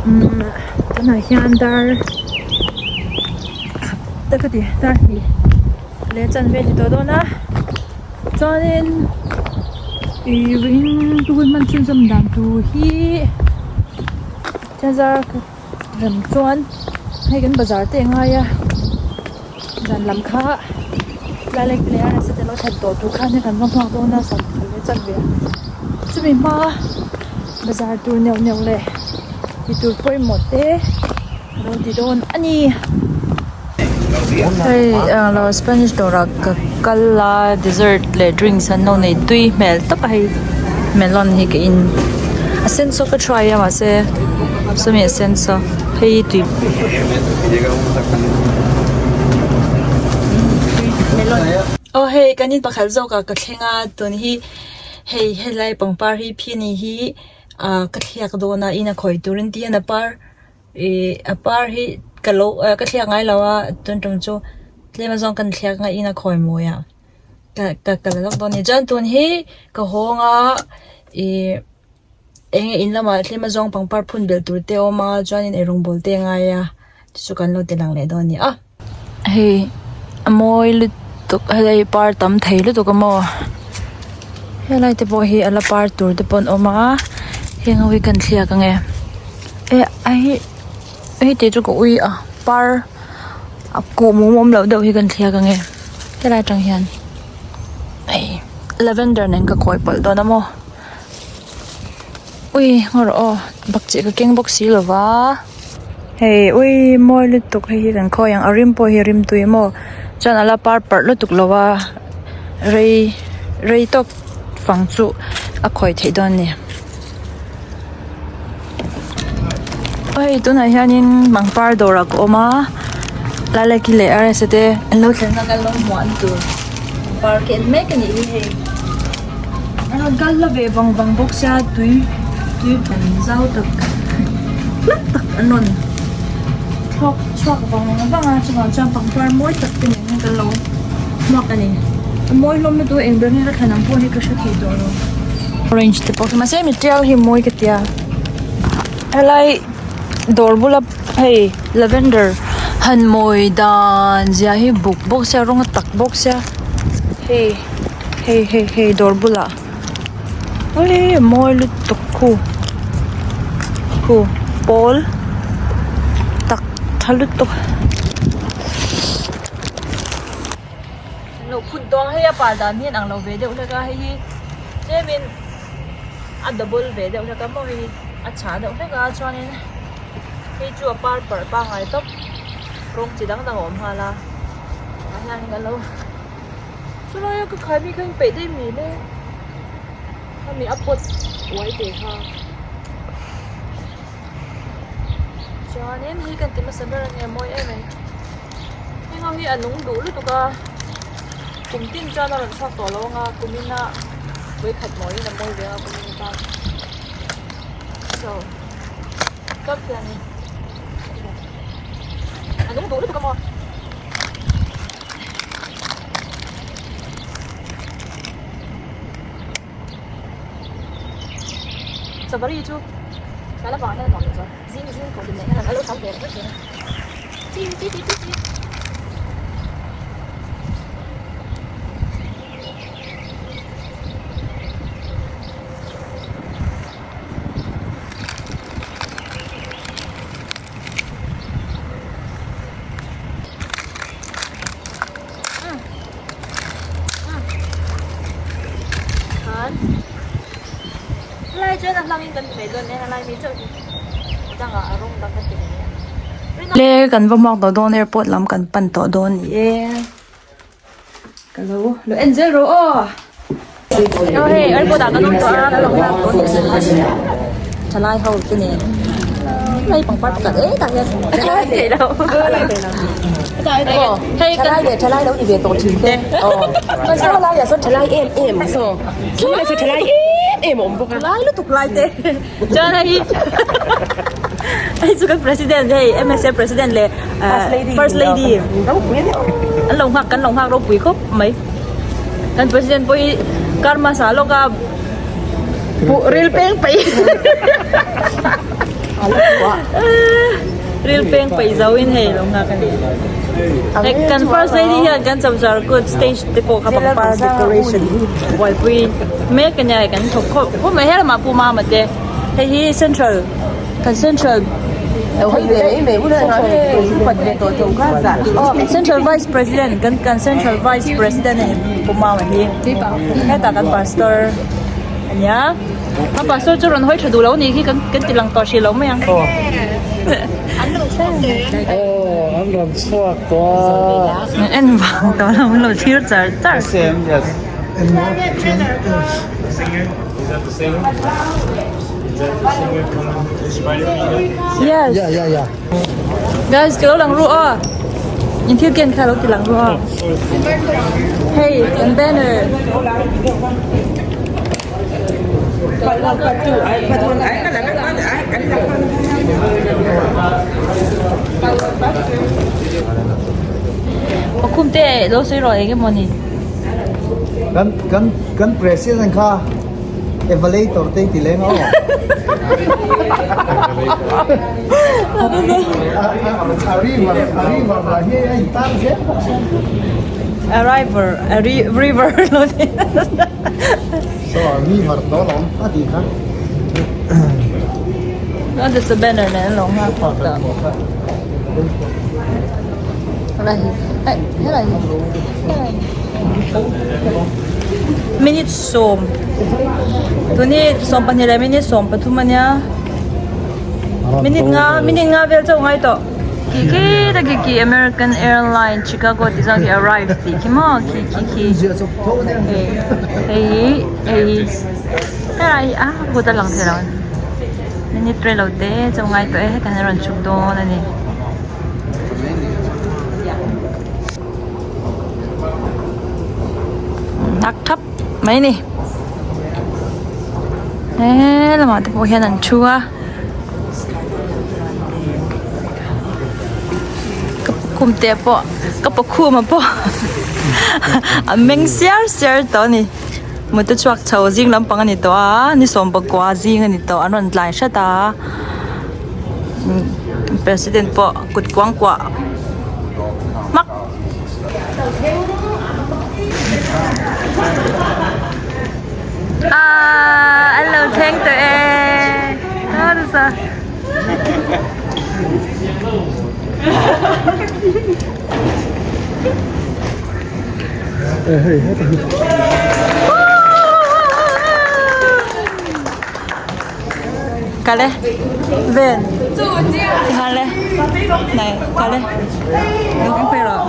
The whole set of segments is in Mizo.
Umm tunah hian dar khat te ka ti dar hnih leh chanve a ni tawh dawn a chuanin ih vawiin chu hun hman chhunzawm dan tur hi thla rem chuan hei kan bazar te a ngai a zan lam kha lai lek leh a nasa te lo that tawh tur khan kan va hmuak dawn a sawmpakhat leh chanve a chumi hma bazar tur neuh neuh leh ti tur pawimawh te a lo ti dawn a ni. Hei englo spanish dawrah ka kal a dessert leh drinks an lo nei tui hmel tawp a hei melon hi ka in a sen saw ka try a mahse sawmi a sen saw hei hi tui aw hei kan in pakhat zawk ah ka thleng a tun hi hei helai pangpar hi phini hi ah ka thliak dawn a in a khawih turin ti hian a par. Ih a par hi ka lo ka thliak ngai lo a tun tum chu tlem azawng kan thliak a in a khawi mawi a ka ka ka la lawk dawn a ni chuan tun hi ka hawng a ih eng nge in lamah tlem azawng pangpar phun belh tur te a awm a chuanin eirawng bawl te a ngai a chu chu kan lo ti lang leh dawn a ni a. Hei a mawi lutuk helai par tam thei lutuk a maw helai te pawh hi a la par tur te pawh an awm a heng ho hi kan thliak ang e eh a hi hei te chu ka ui a par a kuhmum awm loh deuh hi kan thliak ang e helai atang hian hei lavender nen ka kawi pawlh dawn a maw ui ngaw rawh aw bakcheh ka keng bawk si lo va. Hei ui mawi lutuk hei hi kan khawi ang a rim pawh hi a rim tui maw chuan a la par parh lutuk lo a rei rei tawk fang chu a khawi theih dawn a ni aw hei tunah hianin pangpar dawrah ka awm a lalaki leh arsa te an lo thlenna kan lo hmuh an tur pangpar ka en mek a nih hi hei a rawn kal hla ve vang vang bawk sia tui tui ban zau tak hla tak an rawn thlawk chhuak vang vang a chuvang chuan pangpar mawi tak te nen hian kan lo hmuak a ni a mawi hlawm lutuk a eng ber nge ka thlan ang pawh hi ka hre thei tawh lo orange te pawh khi mahse mi tial hi mawi ka tia helai dawr bula hei lavender han mawi dan zia hi buk bawk sia rawng a tak bawk sia hei hei hei hei dawr bulah. Awle a mawi lutuk khu khu pawl tak tha lutuk lo phun tawng hei a par dan hian ang lo ve deuh hlek a hei hi tlemin a double ve deuh hlek a maw hei hi a chhah deuh hlek a chuanin hei chu a par parh pangngai tawp rawng chi dang dang a awm nghal a tah hianin a lo. Chulai a ka khai mi kha in peih daih mai le khami a pot uai te kha chuanin hei kan ti hmasa ber ania mawi em mai heng ho hi a nung duh lutuk a kum tin chuan a rawn chhuak tawh lo ang a kum ina vawikhat mawiin a mawi ve ang a kum in atan so tawp hianin a nung duh lutuk a maw. Savari chu ka la vang hian a nuam lo chuan zing zing ko din leh hian a lo tam ve ringawt zel a chi chi chi chi chi. Helai chuan a hlangin kan ti mai dawn nia helai mi chauh hi a dangah a rawng dang kan ti mai nia. Le kan va hmuak tawh dawn airport lam kan pan tawh dawn ni e ka lo lo en zel rawh aw. Aw hei airport ah kan awm tawh a kan lo nghak tawh a ni thalai ho te nen hei pangpar pakhat e tah hian a thei lo hei kan thalai leh thalai lo ni ve tawh thin te aw kan saw lai ah sawn thalai em em saw saw lai saw thalai em em a awm bawk a lai lutuk lai te chuan hei hei chu kan president hei M_S_A president leh first lady an lo nghak kan lo nghak ropui khawp mai. Kan president pawh hi kar hmasa lawka buh ril peng paih. Ril peng paih zo in hei lo nghak a ni. Hei kan first lady hian kan chawmchar kut stage te pawh kha pangpar decoration buaipui mek a nia hei kan thawk khawp khawp mai helamah Pu Mama te hei hi central kan central central vice president kan kan central vice president a ni Pu Mama hi hetah kan pastor a nia. A pastor chu rawn hawi tha duh lo anih khi kan kan ti lang tawh hrih lo mai ang. Aw an rawn chhuak tawh a. En vang tawh lo an lo thlir char char. Yes. Yes. Yeah yeah yeah. Guys ka lo lang ru aw. In thil ken kha lo ti lang ru aw. Hey kan banner. Pakhum te lo sawi rawh eng emaw ni. Kan kan kan president kha evaluator te ti leng aw. Arriver river lo ni. So river to lawm a tih kha. Chuan ti banner nen an lo nghak phawt a. Helai hi helai hi minute sawm tuni 12 leh minute 13 ania minute nga minute nga vel chauh ngai tawh khi khi ta khi khi American Airlines Chicago tih zawng khi arrive tih khi maw khi khi khi hei hei hi hei hi helai hi a kut a lang thei lo minute rei lo te chauh ngai tawh e hetah hian a rawn chhuk dawn a ni. Nghak thap mai ni he lamah te pawh hian an thu a ka pakhum te pawh ka pakhum a pawh a meng siar siar tawh a ni mut a chhuak chho zing lampang a ni tawh a ni 19 zing a ni tawh an rawn tlai hret a. President pawh kut kuang kuah hmak. Aaa an lo thleng tawh e nasa. Kal e ven Kal e này kal e Đúng không phải rồi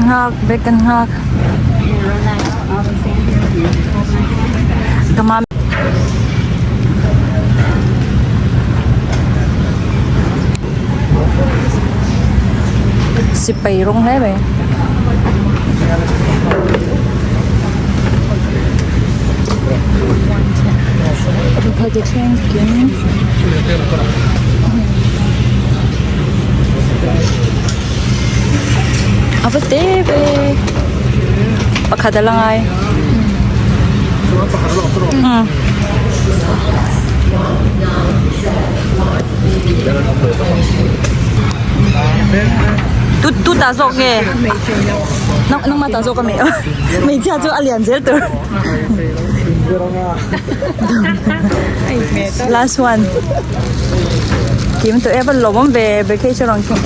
Nghak bag kan nghak. Ka mam Sipai rawng hle mai. A va te ve pakhat a la ngai umm. Tu tu ta zawk nge nang nangma ta zawk a mi hmeichhia chu a lian zel tur last one kim tawh e a va lawm awm ve vacation rawn thleng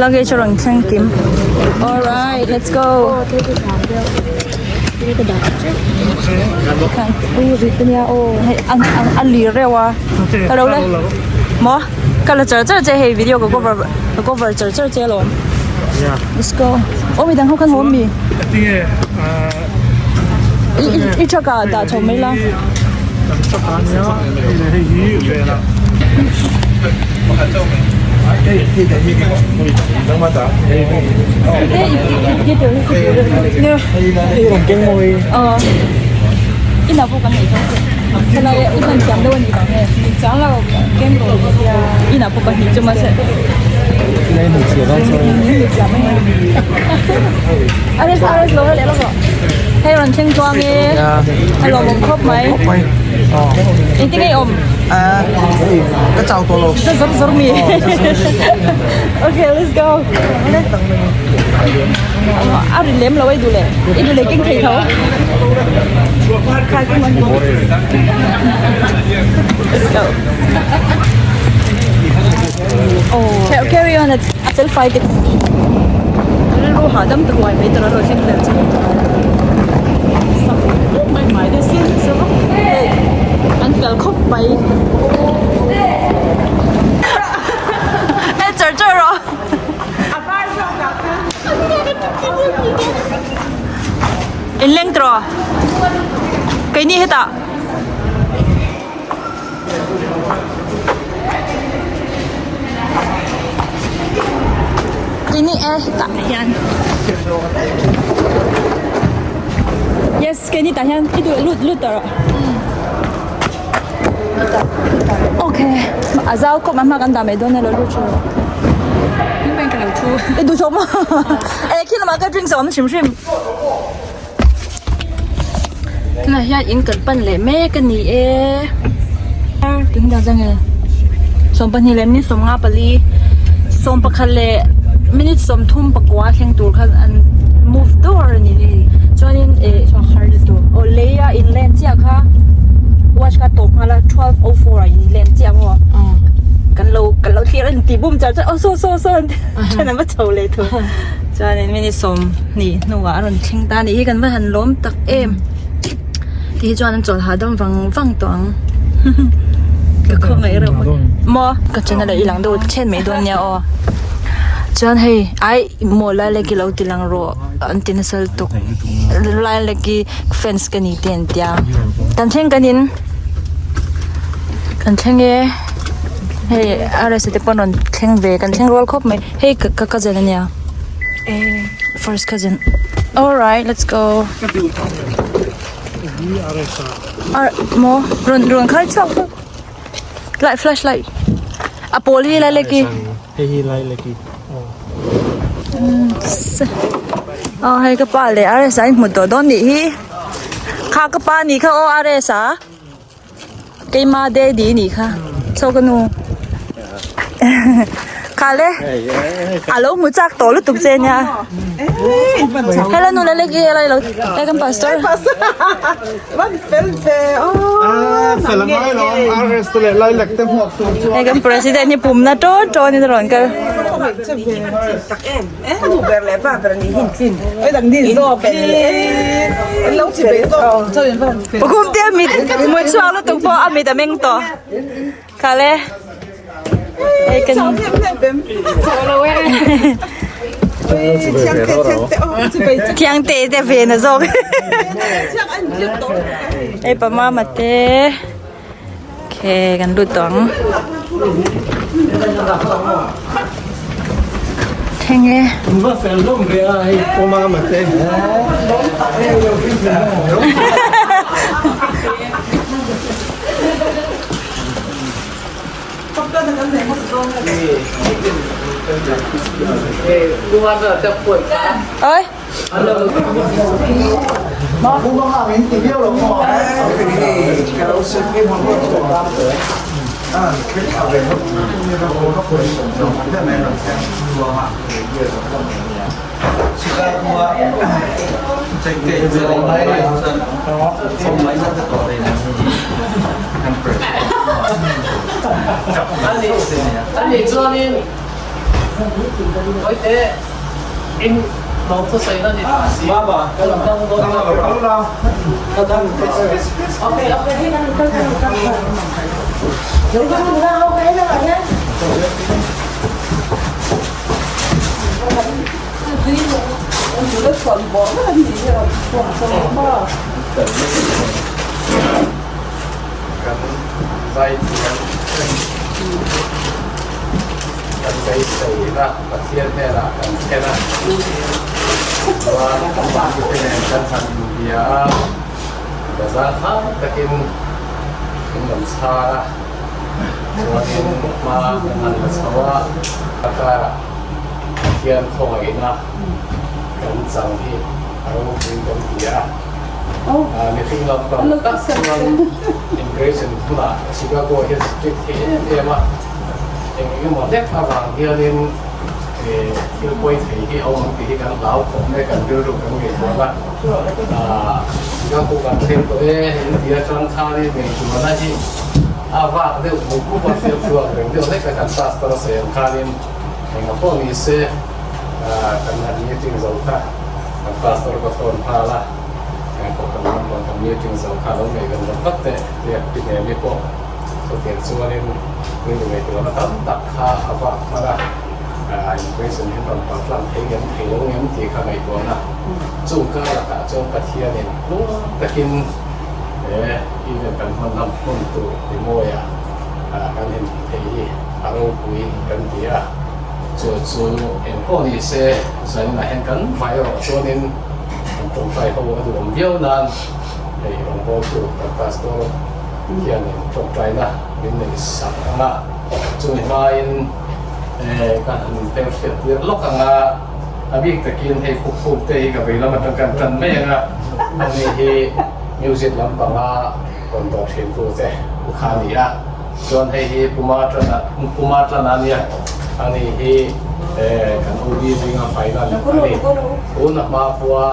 luggage a rawn thleng kim alright let's go a lir reuh a hello le maw ka la char char che hei video ka cover ka cover char char che alawm let's go aw midang ho khan haw ami i truck ah dah chho mai la Hei rawn thleng chuang e a lawmawm khawp mai engtin nge i awm ka chau tawh lo ka zawr zawr mi okay let's go a ri lem lo a i duh leh i duh leh keng thei tho let's go carry on a fel fai te rilru hahdam ta huai mai tur a rawn thleng fel chu an fel khawp mai e char char rawh in leng tawh keini hetah. Tini e hetah hian yes keini tah hian i duh lut lut tawh rawh okay a zau kawp a hma kan dah mai dawn elo lut ṭhin i duh thawk maw e khi lamah ka drinks a awm hrim hrim. Tunah hian in kan pan leh mek a ni e tun dah nge 12 leh minute 54 11 leh minute 34 thleng tur khan an move dawr a ni chuanin eh aw lei a in len chiah kha watch kha tawp nghal a 12:04 ah in len chiah maw kan lo kan lo thlir a ni tih bum char char aw saw saw saw an va chho leh thung. Chuanin minute 20 hnuah a rawn thleng ta a nih hi kan va han lawm tak em ti hi chuan an chawl hahdam vang vang tawh ang ka khawngaih reuh mai maw ka channel ah i lang deuh then mai dawn nia aw chuan hei ai maw lai lek i lo ti lang rawh an ti nasa lutuk lai lek i fans ka ni te an tia kan thleng kan in kan thleng e hei RS te pawh an rawn thleng ve kan thleng rual khawp mai. Hei ka ka cousin ania first cousin alright let's go ar maw rawn rawn khai chhuak vek light flash light a pawl hi lai lek i hei hi lai lek i aw hei ka pa leh RS a inhmu tawh dawn nih hi kha ka pa nih kha aw RS a. Keima daddy nih kha chaw ka nu kha le a lo hmu chak tawh lutuk che nia hello nu le ki hello lo e kan pastor e kan president hi pumna tawn tawn in a rawn kal. Pakhum te a mit mut chhuak lutuk pawh a mit a meng tawh kha le hei kan. Thiangte te ve na zawk hei pa mama te okay kan lut tawh ang thleng e. Ơi. Kan zaithiam kan beiseina Pathian hnenah kan thlen a, chuan mite nen kan han inbia a, bazar thang takin min rawn chhang a, chuanin hma kan han la chho a, a karah Pathian khawngaihna kan chang hi a ropui kan ti a, mihring lam tam tak chuan immigration hmunah Chicago hian strict thei em em a, eng eng emaw hlek avang hianin thil pawi thei hi a awm ang tih hi kan hlau khawp mai, kan rilru kan ngaihtuah a, Chicago kan thleng tawh e in ti a chuan khanin ngaihtuahna hi a vak deuh mup mup a, fiam chhuak reng deuh hlek a kan pastor a sawi ang khanin. Engah pawh ni se kan han meeting zo kha kan pastor ka phone nghal a, engpawh kan lam pawh kan meeting zo kha lo ngaih kan lam vat teh tia pi Nemi pawh chutiang chuanin rilru ngaihtuahna tam tak kha a vak hman a, immigration hi rawn palh tlang thei ngem thei lo ngem tih kha ngaihtuahna chung kar lakah chuan Pathianin tluang takin he event kan hman lam hmun tur Rimawiah kan inhmu thei hi a ropui kan ti a, chu chu eng pawh ni se zaninah hian kan vai erawh chuanin kan tawngtai ho a duhawm viau nan hei rawngbawltu kan pastor hianin tawngtaina min nei sak ang a, chumi hmain ka han hmelhriat tir lawk ang a, a bik takin hei khupkhuk te hi ka vei lam atang kan tan mai ang a, ani hi music lampanga Rawn dawr thin tu che u kha a ni a, chuan hei hi Puma Tana Puma Tana a nia, ani hi kan OB zinga final a ni. Tuna hma khua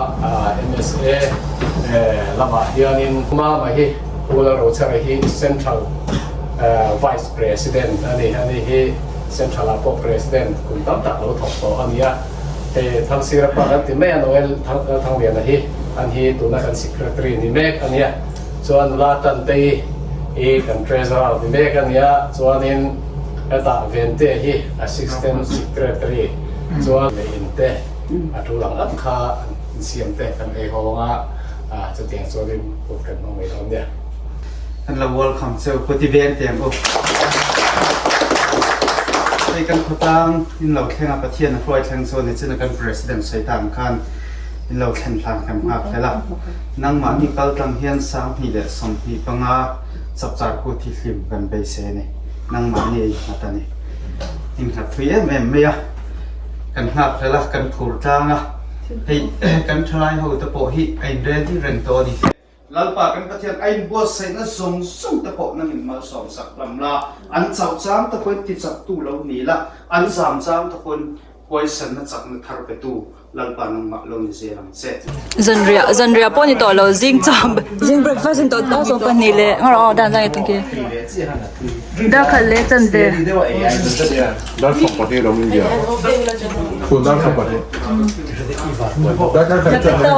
MSA lamah hianin Puma mah hi Pu Lalrochhara hi Central Vice President a ni, ani hi Central ah pawh President kum tam tak lo thawk tawh a ni a. Hei Thangsira pa kan ti mai a, Noel Lalthangliana hi an hi tuna kan Secretary ni mek a nia. Chuan nula Tantei hi kan Treasurer ni mek a nia, chuanin hetah Vente hi Assistant Secretary chuan leh in te a tul ang ang kha an insiam te kan ei hawng a, chutiang chuanin kut kan hmang mai dawn nia. Kan lo welcome cheu Pu Ti Vente ang u. Hei kan khawtlang in lo thleng a Pathian a hruai thleng chu ni chin a kan President sawi ta ang khan In lo thlen hlan kan hngak hlel a. Nangmahni kaltlang hian 2025 chapchar kut hi hlim kan beisei a ni. Nangmahni a innghat a ni. Innghat thui em em mai a. Kan hngak hlel a, kan phur tlang a. Hei kan thalai ho te pawh hi a in ready reng tawh a ni. Lalpa kan Pathian a inbuatsaihna zawng zawng te pawh nangin malsawm sak lam la, an chauh chang te pawhin tichaktu lo ni la, an zam chang te pawhin huaisanna chakna thar petu Lalpa nangmah lo ni zel ang che. Zanriah zanriah pawh ni tawh lo zing chaw zing breakfast in tawh tawh sawm pahnih leh ngawr aw dan zang tung khi dar khat leh chan ve Dar sawm pahnih lam India. Phun dar sawm pahnih. Dar khat chan ve.